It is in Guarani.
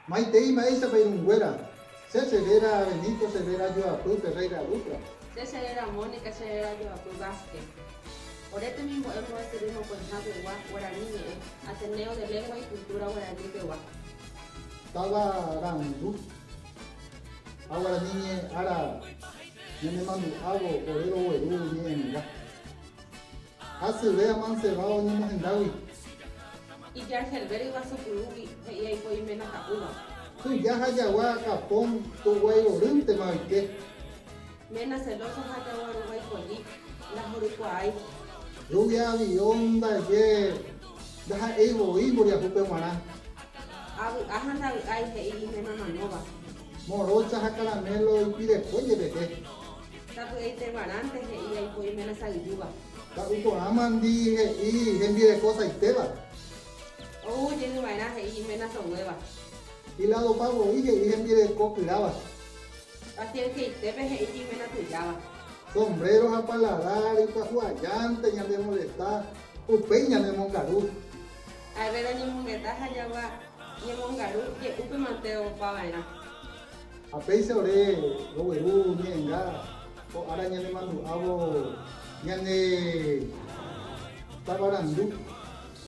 Maitei mba'éichapa irũnguéra, Che che réra Benito che réra Joapy Ferreira Dutra. Che che réra Mónica che réra Joapy Vázquez. Ore temimbo'e mbo'esyry mokõiha pegua Guarani ñe'ẽ, Ateneo de Lengua y Cultura Guarani pegua. Táva Randu ha Guarani ñe'ẽ ára ñanemandu'ávo ore rogueru ñe'ẽnga. Hasyve amanseva oñemohendágui. Ijargelve ryguasu pyrũgui he'i aipo iména ha'úva. Tuja ha jagua kapón tuguái rorýntema oike. Ména celoso ha jagua ruguái polli ndahorykuaái. Rubia avión ndaje ndaha'éi voi mboriahúpe g̃uarã. Avy'a ha ndavy'ái he'i iména manóva. Morocha ha caramelo ipirekue jepehe. Sapy'aite guarãnte he'i aipo iména sa'yjúva. Ka'u porãmandi he'i hembireko saitéva. Ou jey va'erã he'i iména soguéva. Iladopa voi he'i hembireko kyráva. Pacienciaitépe he'i iména tujáva. Sombrero ha paladar ipyahu ajánte ñanemolesta, upéi ñanemongaru. Herrero ñemongeta ha jagua ñemongaru je'úpe mante opa va'erã. Ha péicha ore rogueru ñe'ẽnga ko ára ñanemandu'ávo ñane tavarandu.